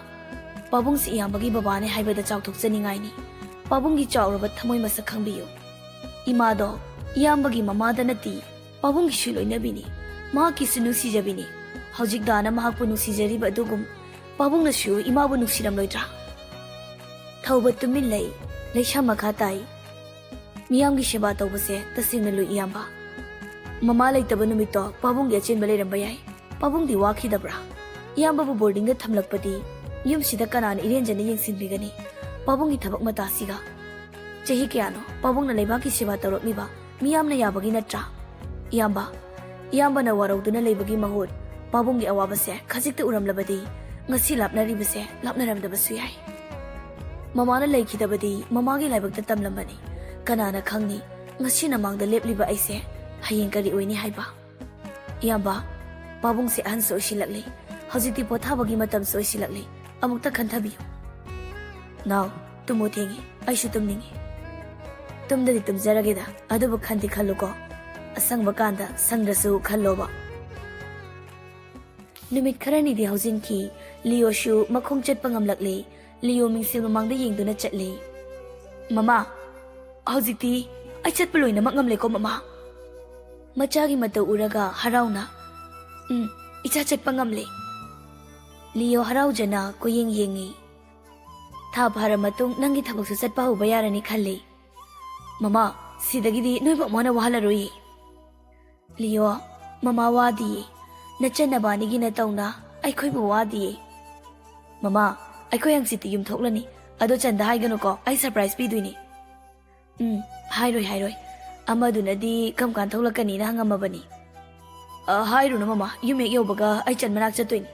ꯄꯥꯕꯨꯡꯁꯤ ꯏꯌꯥꯝꯕꯒꯤ ꯕꯕꯥꯅꯦ ꯍꯥꯏꯕꯗ ꯆꯥꯎꯊꯣꯛꯆꯅꯤꯡꯉꯥꯏꯅꯤ꯫ ꯄꯥꯕꯨꯡꯒꯤ ꯆꯥꯎꯔꯕ ꯊꯃꯣꯏ ꯃꯁꯛ ꯈꯪꯕꯤꯌꯨ꯫ ꯏꯃꯥꯗꯣ ꯏꯌꯥꯝꯕꯒꯤ ꯃꯃꯥꯗ ꯅꯠꯇꯦ, ꯄꯥꯕꯨꯡꯒꯤꯁꯨ ꯂꯣꯏꯅꯕꯤꯅꯤ, ꯃꯍꯥꯛꯀꯤꯁꯨ ꯅꯨꯡꯁꯤꯖꯕꯤꯅꯤ꯫ ꯍꯧꯖꯤꯛ ꯗꯥꯅ ꯃꯍꯥꯛꯄꯨ ꯅꯨꯡꯁꯤꯖꯔꯤꯕ ꯑꯗꯨꯒꯨꯝ ꯄꯥꯕꯨꯡꯅꯁꯨ ꯏꯃꯥꯕꯨ ꯅꯨꯡꯁꯤꯔꯝꯂꯣꯏꯗ꯭ꯔꯥ?" ꯊꯧꯕ ꯇꯨꯃꯤꯟ ꯂꯩ꯫ ꯂꯩꯁꯥ ꯃꯈꯥ ꯇꯥꯏ꯫ "ꯃꯤꯌꯥꯝꯒꯤ ꯁꯦꯕꯥ ꯇꯧꯕꯁꯦ ꯇꯁꯦꯡꯅ ꯂꯨꯏ, ꯏꯌꯥꯝꯕ꯫ ꯃꯃꯥ ꯂꯩꯇꯕ ꯅꯨꯃꯤꯠꯇꯣ ꯄꯥꯕꯨꯡꯒꯤ ꯑꯆꯤꯟꯕ ꯂꯩꯔꯝꯕ ꯌꯥꯏ꯫ ꯄꯥꯕꯨꯡꯗꯤ ꯋꯥꯈꯤꯗꯕ꯭ꯔꯥ? ꯏꯌꯥꯝꯕꯕꯨ ꯕꯣꯔꯗꯤꯡꯗ ꯊꯝꯂꯛꯄꯗꯤ ꯌꯨꯝꯁꯤꯗ ꯀꯅꯥꯅ ꯏꯔꯦꯟꯖꯅ ꯌꯦꯡꯁꯤꯟꯕꯤꯒꯅꯤ? ꯄꯥꯕꯨꯡꯒꯤ ꯊꯕꯛ ꯃꯇꯥꯁꯤꯒ꯫ ꯆꯍꯤ ꯀꯌꯥꯅꯣ ꯄꯥꯕꯨꯡꯅ ꯂꯩꯕꯥꯛꯀꯤ ꯁꯦꯕꯥ ꯇꯧꯔꯛꯂꯤꯕ? ꯃꯤꯌꯥꯝꯅ ꯌꯥꯕꯒꯤ ꯅꯠꯇ꯭ꯔꯥ? ꯏꯌꯥꯝꯕ, ꯏꯌꯥꯝꯕꯅ ꯋꯥꯔꯧꯗꯨꯅ ꯂꯩꯕꯒꯤ ꯃꯍꯨꯠ ꯄꯥꯕꯨꯡꯒꯤ ꯑꯋꯥꯕꯁꯦ ꯈꯖꯤꯛꯇ ꯎꯔꯝꯂꯕꯗꯤ ꯉꯁꯤ ꯂꯥꯞꯅꯔꯤꯕꯁꯦ ꯂꯥꯞꯅꯔꯝꯗꯕꯁꯨ ꯌꯥꯏ꯫ ꯃꯃꯥꯅ ꯂꯩꯈꯤꯗꯕꯗꯤ ꯃꯃꯥꯒꯤ ꯂꯥꯏꯕꯛꯇ ꯇꯝꯂꯝꯕꯅꯤ꯫ ꯀꯅꯥꯅ ꯈꯪꯅꯤ, ꯉꯁꯤ ꯅꯃꯥꯡꯗ ꯂꯦꯞꯂꯤꯕ ꯑꯩꯁꯦ ꯍꯌꯦꯡ ꯀꯔꯤ ꯑꯣꯏꯅꯤ ꯍꯥꯏꯕ?" ꯏꯌꯥꯝꯕ, ꯄꯥꯕꯨꯡꯁꯦ ꯑꯍꯟꯁꯨ ꯑꯣꯏꯁꯤꯜꯂꯛꯂꯤ꯫ ꯍꯧꯖꯤꯛꯇꯤ ꯄꯣꯊꯥꯕꯒꯤ ꯃꯇꯝꯁꯨ ꯑꯣꯏꯁꯤꯜꯂꯛꯂꯤ꯫ ꯑꯃꯨꯛꯇ ꯈꯟꯊꯕꯤꯌꯨ꯫ ꯅꯥꯎ, ꯇꯨꯝꯃꯨ ꯊꯦꯡꯉꯤ꯫ ꯑꯩꯁꯨ ꯇꯨꯝꯅꯤꯡꯉꯤ꯫ ꯇꯨꯝꯗꯗꯤ ꯇꯨꯝꯖꯔꯒꯦꯗ, ꯑꯗꯨꯕꯨ ꯈꯟꯗꯤ ꯈꯜꯂꯨꯀꯣ꯫ ꯑꯁꯪꯕ ꯀꯥꯟꯗ ꯁꯪꯗ꯭ꯔꯁꯨ ꯈꯜꯂꯣꯕ꯫ ꯅꯨꯃꯤꯠ ꯈꯔꯅꯤꯗꯤ ꯍꯧꯖꯤꯟꯈꯤ꯫ ꯂꯤꯌꯣꯁꯨ ꯃꯈꯣꯡ ꯆꯠꯄ ꯉꯝꯂꯛꯂꯦ꯫ ꯂꯤꯌꯣ ꯃꯤꯡꯁꯦꯜ ꯃꯃꯥꯡꯗ ꯌꯦꯡꯗꯨꯅ ꯆꯠꯂꯦ꯫ "ꯃꯃꯥ, ꯍꯧꯖꯤꯛꯇꯤ ꯑꯩ ꯆꯠꯄ ꯂꯣꯏꯅꯃꯛ ꯉꯝꯂꯦꯀꯣ, ꯃꯃꯥ?" ꯃꯆꯥꯒꯤ ꯃꯇꯧ ꯎꯔꯒ ꯍꯔꯥꯎꯅ, "ꯎꯝ, ꯏꯆꯥ ꯆꯠꯄ ꯉꯝꯂꯦ꯫" ꯂꯤꯌꯣ ꯍꯔꯥꯎꯖꯅ ꯀꯣꯏꯌꯦꯡ ꯌꯦꯡꯉꯤ꯫ "ꯊꯥ ꯐꯥꯔ ꯃꯇꯨꯡ ꯅꯪꯒꯤ ꯊꯕꯛꯁꯨ ꯆꯠꯄ ꯍꯧꯕ ꯌꯥꯔꯅꯤ ꯈꯜꯂꯤ꯫" "ꯃꯃꯥ, ꯁꯤꯗꯒꯤꯗꯤ ꯅꯣꯏ ꯃꯃꯥꯅ ꯋꯥꯍꯜꯂꯔꯣꯏꯌꯦ꯫" ꯂꯤꯌꯣ, ꯃꯃꯥ ꯋꯥꯗꯤꯌꯦ꯫ ꯅꯆꯟ ꯅꯕꯥꯅꯤꯒꯤ ꯅꯇꯧꯅ ꯑꯩꯈꯣꯏꯕꯨ ꯋꯥꯗꯤꯌꯦ꯫ ꯃꯃꯥ, ꯑꯩꯈꯣꯏ ꯍꯪꯆꯤꯠꯇꯤ ꯌꯨꯝ ꯊꯣꯛꯂꯅꯤ꯫ ꯑꯗꯣ ꯆꯟꯗ ꯍꯥꯏꯒꯅꯨꯀꯣ, ꯑꯩ ꯁꯔꯄ꯭ꯔꯥꯏꯖ ꯄꯤꯗꯣꯏꯅꯦ꯫ ꯎꯝ, ꯍꯥꯏꯔꯣꯏ, ꯍꯥꯏꯔꯣꯏ꯫ ꯑꯃꯗꯨꯅꯗꯤ ꯀꯔꯝ ꯀꯥꯟ ꯊꯣꯛꯂꯛꯀꯅꯤꯅ ꯍꯪꯉꯝꯃꯕꯅꯤ꯫ ꯑ, ꯍꯥꯏꯔꯨꯅꯨ ꯃꯃꯥ, ꯌꯨꯝ ꯍꯦꯛ ꯌꯧꯕꯒ ꯑꯩ ꯆꯟ ꯃꯅꯥꯛ ꯆꯠꯇꯣꯏꯅꯤ꯫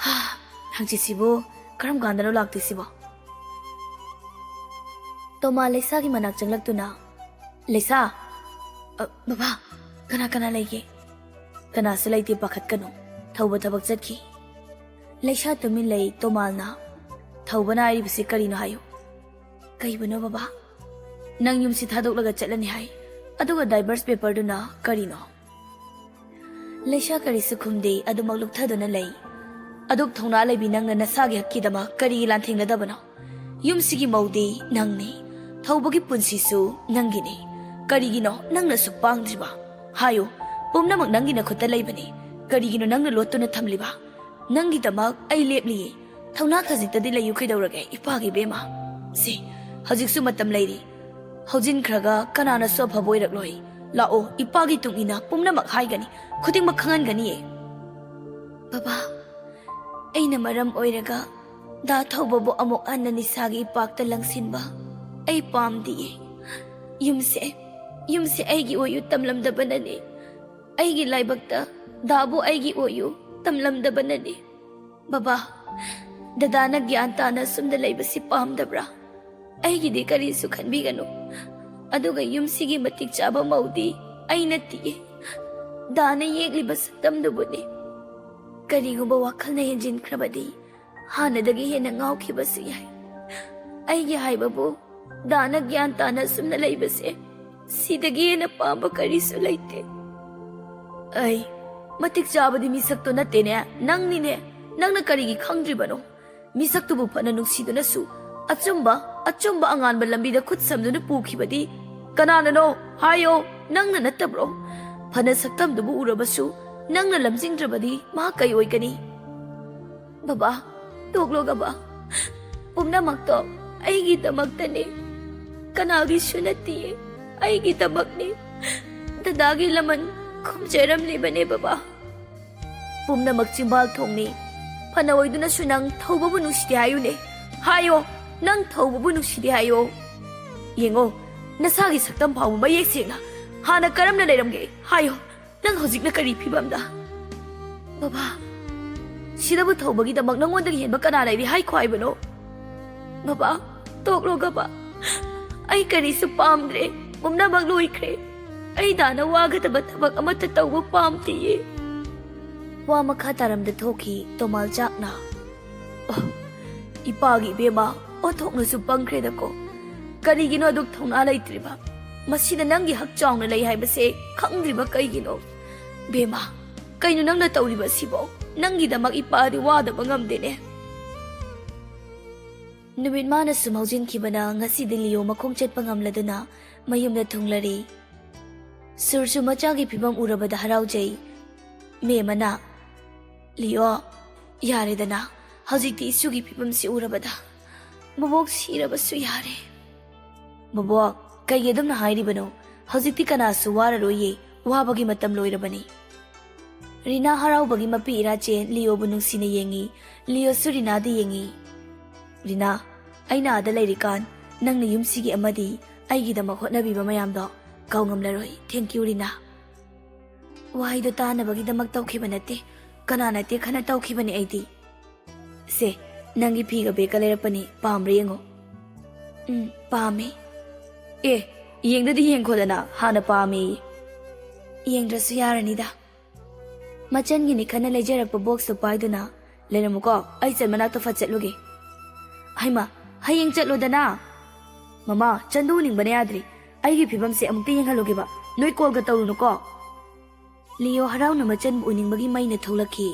ꯍꯥ, ꯍꯪꯆꯤꯠꯁꯤꯕꯨ ꯀꯔꯝ ꯀꯥꯟꯗꯅꯣ ꯂꯥꯛꯇꯣꯏꯁꯤꯕꯣ? ꯇꯣꯃꯥ ꯂꯩꯁꯥꯒꯤ ꯃꯅꯥꯛ ꯆꯪꯂꯛꯇꯨꯅ, "ꯂꯩꯁꯥ!" "ꯑ, ꯕꯕꯥ, ꯀꯅꯥ ꯀꯅꯥ ꯂꯩꯒꯦ?" "ꯀꯅꯥꯁꯨ ꯂꯩꯇꯦ, ꯄꯥꯈꯠꯀꯅꯨ꯫ ꯊꯧꯕ ꯊꯕꯛ ꯆꯠꯈꯤ꯫" ꯂꯩꯁꯥ ꯇꯨꯃꯤꯟ ꯂꯩ꯫ ꯇꯣꯃꯥꯜꯅ, "ꯊꯧꯕꯅ ꯍꯥꯏꯔꯤꯕꯁꯤ ꯀꯔꯤꯅꯣ ꯍꯥꯏꯌꯨ?" "ꯀꯩꯕꯨꯅꯣ ꯕꯕꯥ?" "ꯅꯪ ꯌꯨꯝꯁꯤ ꯊꯥꯗꯣꯛꯂꯒ ꯆꯠꯂꯅꯤ ꯍꯥꯏ꯫ ꯑꯗꯨꯒ ꯗꯥꯏꯚꯔꯁ ꯄꯦꯄꯔꯗꯨꯅ ꯀꯔꯤꯅꯣ?" ꯂꯩꯁꯥ ꯀꯔꯤꯁꯨ ꯈꯨꯝꯗꯦ, ꯑꯗꯨꯃꯛ ꯂꯨꯞꯊꯗꯨꯅ ꯂꯩ꯫ "ꯑꯗꯨꯛ ꯊꯧꯅꯥ ꯂꯩꯕꯤ ꯅꯪꯅ ꯅꯁꯥꯒꯤ ꯍꯛꯀꯤꯗꯃꯛ ꯀꯔꯤꯒꯤ ꯂꯥꯟꯊꯦꯡꯅꯗꯕꯅꯣ? ꯌꯨꯝꯁꯤꯒꯤ ꯃꯧꯗꯤ ꯅꯪꯅꯤ, ꯊꯧꯕꯒꯤ ꯄꯨꯟꯁꯤꯁꯨ ꯅꯪꯒꯤꯅꯤ꯫ ꯀꯔꯤꯒꯤꯅꯣ ꯅꯪꯅ ꯁꯨꯛ ꯄꯥꯡꯗ꯭ꯔꯤꯕ? ꯍꯥꯏꯌꯨ, ꯄꯨꯝꯅꯃꯛ ꯅꯪꯒꯤ ꯅꯈꯨꯠꯇ ꯂꯩꯕꯅꯤ꯫ ꯀꯔꯤꯒꯤꯅꯣ ꯅꯪꯅ ꯂꯣꯠꯇꯨꯅ ꯊꯝꯂꯤꯕ? ꯅꯪꯒꯤꯗꯃꯛ ꯑꯩ ꯂꯦꯞꯂꯤꯌꯦ꯫ ꯊꯧꯅꯥ ꯈꯖꯤꯛꯇꯗꯤ ꯂꯩꯌꯨ ꯀꯩꯗꯧꯔꯒꯦ, ꯏꯄꯥꯒꯤ ꯏꯕꯦꯝꯃ? ꯁꯦ, ꯍꯧꯖꯤꯛꯁꯨ ꯃꯇꯝ ꯂꯩꯔꯤ꯫ ꯍꯧꯖꯤꯟꯈ꯭ꯔꯒ ꯀꯅꯥꯅꯁꯨ ꯑꯐꯕ ꯑꯣꯏꯔꯛꯂꯣꯏ꯫ ꯂꯥꯛꯑꯣ, ꯏꯄꯥꯒꯤ ꯇꯨꯡ ꯏꯟꯅ ꯄꯨꯝꯅꯃꯛ ꯍꯥꯏꯒꯅꯤ, ꯈꯨꯗꯤꯡꯃꯛ ꯈꯪꯍꯟꯒꯅꯤꯌꯦ꯫" "ꯕꯕꯥ, ꯑꯩꯅ ꯃꯔꯝ ꯑꯣꯏꯔꯒ ꯗꯥ ꯊꯧꯕꯕꯨ ꯑꯃꯨꯛ ꯍꯟꯅ ꯅꯤꯁꯥꯒꯤ ꯏꯄꯥꯛꯇ ꯂꯪꯁꯤꯟꯕ ꯑꯩ ꯄꯥꯝꯗꯤꯌꯦ꯫ ꯌꯨꯝꯁꯦ, ꯌꯨꯝꯁꯦ ꯑꯩꯒꯤ ꯑꯣꯏꯌꯨ ꯇꯝꯂꯝꯗꯕꯅꯅꯦ꯫ ꯑꯩꯒꯤ ꯂꯥꯏꯕꯛꯇ ꯗꯥꯕꯨ ꯑꯩꯒꯤ ꯑꯣꯏꯌꯨ ꯇꯝꯂꯝꯗꯕꯅꯅꯦ꯫ ꯕꯕꯥ, ꯗꯗꯥꯅ ꯒ꯭ꯌꯥꯟ ꯇꯥꯅ ꯑꯁꯨꯝꯅ ꯂꯩꯕꯁꯤ ꯄꯥꯝꯗꯕ꯭ꯔꯥ? ꯑꯩꯒꯤꯗꯤ ꯀꯔꯤꯁꯨ ꯈꯟꯕꯤꯒꯅꯨ꯫ ꯑꯗꯨꯒ ꯌꯨꯝꯁꯤꯒꯤ ꯃꯇꯤꯛ ꯆꯥꯕ ꯃꯧꯗꯤ ꯑꯩ ꯅꯠꯇꯤꯌꯦ꯫ ꯗꯥꯅ ꯌꯦꯛꯂꯤꯕ ꯁꯛꯇꯝꯗꯨꯕꯨꯅꯤ꯫ ꯀꯔꯤꯒꯨꯝꯕ ꯋꯥꯈꯜꯅ ꯍꯦꯟꯖꯤꯟꯈ꯭ꯔꯕꯗꯤ ꯍꯥꯟꯅꯗꯒꯤ ꯍꯦꯟꯅ ꯉꯥꯎꯈꯤꯕꯁꯨ ꯌꯥꯏ꯫ ꯑꯩꯒꯤ ꯍꯥꯏꯕꯕꯨ, ꯗꯥꯅ ꯒ꯭ꯌꯥꯟ ꯇꯥꯅ ꯑꯁꯨꯝꯅ ꯂꯩꯕꯁꯦ ꯁꯤꯗꯒꯤ ꯍꯦꯟꯅ ꯄꯥꯝꯕ ꯀꯔꯤꯁꯨ ꯂꯩꯇꯦ꯫" "ꯑꯩ ꯃꯇꯤꯛ ꯆꯥꯕꯗꯤ ꯃꯤꯁꯛꯇꯣ ꯅꯠꯇꯦꯅꯦ, ꯅꯪꯅꯤꯅꯦ꯫ ꯅꯪꯅ ꯀꯔꯤꯒꯤ ꯈꯪꯗ꯭ꯔꯤꯕꯅꯣ? ꯃꯤꯁꯛꯇꯨꯕꯨ ꯐꯅ ꯅꯨꯡꯁꯤꯗꯨꯅꯁꯨ ꯑꯆꯨꯝꯕ, ꯑꯆꯨꯝꯕ ꯑꯉꯥꯟꯕ ꯂꯝꯕꯤꯗ ꯈꯨꯠ ꯁꯝꯗꯨꯅ ꯄꯨꯈꯤꯕꯗꯤ ꯀꯅꯥꯅꯅꯣ? ꯍꯥꯏꯌꯣ, ꯅꯪꯅ ꯅꯠꯇꯕ꯭ꯔꯣ? ꯐꯅ ꯁꯛꯇꯝꯗꯨꯕꯨ ꯎꯔꯕꯁꯨ ꯅꯪꯅ ꯂꯝꯖꯤꯡꯗ꯭ꯔꯕꯗꯤ ꯃꯍꯥꯛ ꯀꯩ ꯑꯣꯏꯒꯅꯤ?" "ꯕꯕꯥ, ꯇꯣꯛꯂꯣ ꯕꯕꯥ꯫ ꯄꯨꯝꯅꯃꯛꯇꯣ ꯑꯩꯒꯤꯗꯃꯛꯇꯅꯤ꯫ ꯀꯅꯥꯒꯤꯁꯨ ꯅꯠꯇꯤꯌꯦ, ꯑꯩꯒꯤꯗꯃꯛꯅꯤ꯫ ꯗꯗꯥꯒꯤ ꯂꯃꯟ ꯈꯨꯝꯖꯔꯝꯂꯤꯕꯅꯦ ꯕꯕꯥ꯫ ꯄꯨꯝꯅꯃꯛ ꯆꯤꯝꯕꯥꯜ ꯊꯣꯡꯅꯤ꯫ ꯐꯅ ꯑꯣꯏꯗꯨꯅꯁꯨ ꯅꯪ ꯊꯧꯕꯕꯨ ꯅꯨꯡꯁꯤꯗꯦ ꯍꯥꯏꯌꯨꯅꯦ꯫ ꯍꯥꯏꯌꯣ, ꯅꯪ ꯊꯧꯕꯕꯨ ꯅꯨꯡꯁꯤꯗꯦ ꯍꯥꯏꯌꯣ꯫ ꯌꯦꯡꯉꯣ, ꯅꯁꯥꯒꯤ ꯁꯛꯇꯝ ꯐꯥꯎꯕ ꯃꯌꯦꯛ ꯁꯦꯡꯅ ꯍꯥꯟꯅ ꯀꯔꯝꯅ ꯂꯩꯔꯝꯒꯦ ꯍꯥꯏꯌꯣ꯫ ꯅꯪ ꯍꯧꯖꯤꯛꯅ ꯀꯔꯤ ꯐꯤꯕꯝꯗ? ꯕꯕꯥ, ꯁꯤꯗꯕꯨ ꯊꯧꯕꯒꯤꯗꯃꯛ ꯅꯉꯣꯟꯗꯒꯤ ꯍꯦꯟꯕ ꯀꯅꯥ ꯂꯩꯔꯤ ꯍꯥꯏꯈꯣ ꯍꯥꯏꯕꯅꯣ? ꯕꯕꯥ, ꯇꯣꯛꯂꯣ ꯕꯕꯥ꯫ ꯑꯩ ꯀꯔꯤꯁꯨ ꯄꯥꯝꯗ꯭ꯔꯦ꯫ ꯄꯨꯝꯅꯃꯛ ꯂꯣꯏꯈ꯭ꯔꯦ꯫ ꯑꯩ ꯗꯥꯅ ꯋꯥꯒꯗꯕ ꯊꯕꯛ ꯑꯃꯠꯇ ꯇꯧꯕ ꯄꯥꯝꯗꯤꯌꯦ꯫ ꯋꯥ ꯃꯈꯥ ꯇꯥꯔꯝꯗ ꯊꯣꯛꯈꯤ ꯇꯣꯃꯥꯜ ꯆꯥꯛꯅ꯫ ꯑꯣ, ꯏꯄꯥꯒꯤ ꯏꯕꯦꯝꯃ, ꯑꯣꯟꯊꯣꯛꯅꯁꯨ ꯄꯪꯈ꯭ꯔꯦꯗꯀꯣ꯫ ꯀꯔꯤꯒꯤꯅꯣ ꯑꯗꯨꯛ ꯊꯧꯅꯥ ꯂꯩꯇ꯭ꯔꯤꯕ? ꯃꯁꯤꯗ ꯅꯪꯒꯤ ꯍꯛ ꯆꯥꯎꯅ ꯂꯩ ꯍꯥꯏꯕꯁꯦ ꯈꯪꯗ꯭ꯔꯤꯕ ꯀꯩꯒꯤꯅꯣ? ꯕꯦꯝꯃ, ꯀꯩꯅꯣ ꯅꯪꯅ ꯇꯧꯔꯤꯕ ꯑꯁꯤꯕꯣ? ꯅꯪꯒꯤꯗꯃꯛ ꯏꯄꯥꯗꯤ ꯋꯥꯗꯕ ꯉꯝꯗꯦꯅꯦ꯫ ꯅꯨꯃꯤꯠ ꯃꯥꯅ ꯁꯨꯝ ꯍꯧꯖꯤꯟꯈꯤꯕꯅ ꯉꯁꯤꯗꯤ ꯂꯤꯑꯣ ꯃꯈꯣꯡ ꯆꯠꯄ ꯉꯝꯂꯗꯨꯅ ꯃꯌꯨꯝꯗ ꯊꯨꯡꯂꯔꯦ꯫ ꯁꯨꯔꯁꯨ ꯃꯆꯥꯒꯤ ꯐꯤꯕꯝ ꯎꯔꯕꯗ ꯍꯔꯥꯎꯖꯩ꯫ ꯃꯦꯝꯃꯅ, "ꯂꯤꯑꯣ, ꯌꯥꯔꯦꯗꯅ, ꯍꯧꯖꯤꯛꯇꯤ ꯏꯁꯨꯒꯤ ꯐꯤꯕꯝꯁꯤ ꯎꯔꯕꯗ ꯃꯕꯣꯛ ꯁꯤꯔꯕꯁꯨ ꯌꯥꯔꯦ꯫" "ꯃꯕꯣꯛ, ꯀꯩꯒꯤ ꯑꯗꯨꯝꯅ ꯍꯥꯏꯔꯤꯕꯅꯣ? ꯍꯧꯖꯤꯛꯇꯤ ꯀꯅꯥꯁꯨ ꯋꯥꯔꯔꯣꯏꯌꯦ, ꯋꯥꯕꯒꯤ ꯃꯇꯝ ꯂꯣꯏꯔꯕꯅꯤ꯫" ꯔꯤꯅꯥ ꯍꯔꯥꯎꯕꯒꯤ ꯃꯄꯤ ꯏꯔꯥꯆꯦ ꯂꯤꯑꯣꯕꯨ ꯅꯨꯡꯁꯤꯅ ꯌꯦꯡꯉꯤ꯫ ꯂꯤꯑꯣꯁꯨ ꯔꯤꯅꯥꯗ ꯌꯦꯡꯉꯤ꯫ "ꯔꯤꯅꯥ, ꯑꯩꯅ ꯑꯥꯗ ꯂꯩꯔꯤꯀꯥꯟ ꯅꯪꯅ ꯌꯨꯝꯁꯤꯒꯤ ꯑꯃꯗꯤ ꯑꯩꯒꯤꯗꯃꯛ ꯍꯣꯠꯅꯕꯤꯕ ꯃꯌꯥꯝꯗꯣ ꯀꯥꯎꯉꯝꯂꯔꯣꯏ꯫ Thank you, ꯔꯤꯅꯥ꯫" "ꯋꯥꯍꯩꯗꯣ ꯇꯥꯅꯕꯒꯤꯗꯃꯛ ꯇꯧꯈꯤꯕ ꯅꯠꯇꯦ, ꯀꯅꯥ ꯅꯠꯇꯦ ꯈꯟꯅ ꯇꯧꯈꯤꯕꯅꯦ ꯑꯩꯗꯤ꯫ ꯁꯦ, ꯅꯪꯒꯤ ꯐꯤꯒ ꯕꯦꯒꯀ ꯂꯩꯔꯛꯄꯅꯤ, ꯄꯥꯝꯕ꯭ꯔꯥ ꯌꯦꯡꯉꯣ꯫" "ꯎꯝ, ꯄꯥꯝꯃꯦ꯫" "ꯑꯦ, ꯌꯦꯡꯗꯗꯤ ꯌꯦꯡꯈꯣꯗꯅ, ꯍꯥꯟꯅ ꯄꯥꯝꯃꯦꯌꯦ꯫" "ꯌꯦꯡꯗ꯭ꯔꯁꯨ ꯌꯥꯔꯅꯤꯗ꯫" ꯃꯆꯟꯒꯤꯅꯤ ꯈꯟꯅ ꯂꯩꯖꯔꯛꯄ ꯕꯣꯛꯁꯇꯨ ꯄꯥꯏꯗꯨꯅ, "ꯂꯩꯔꯝꯃꯨꯀꯣ, ꯑꯩ ꯆꯟ ꯃꯅꯥꯛꯇ ꯐꯠ ꯆꯠꯂꯨꯒꯦ꯫" "ꯍꯩꯃꯥ, ꯍꯌꯦꯡ ꯆꯠꯂꯣꯗꯅ꯫" "ꯃꯃꯥ, ꯆꯟꯗꯨ ꯎꯅꯤꯡꯕꯅ ꯌꯥꯗ꯭ꯔꯦ꯫ ꯑꯩꯒꯤ ꯐꯤꯕꯝꯁꯦ ꯑꯃꯨꯛꯇ ꯌꯦꯡꯍꯜꯂꯨꯒꯦꯕ꯫ ꯅꯣꯏ ꯀꯣꯜꯒ ꯇꯧꯔꯨꯅꯨꯀꯣ꯫" ꯂꯤꯑꯣ ꯍꯔꯥꯎꯅ ꯃꯆꯟꯕꯨ ꯎꯅꯤꯡꯕꯒꯤ ꯃꯩꯅ ꯊꯣꯛꯂꯛꯈꯤ꯫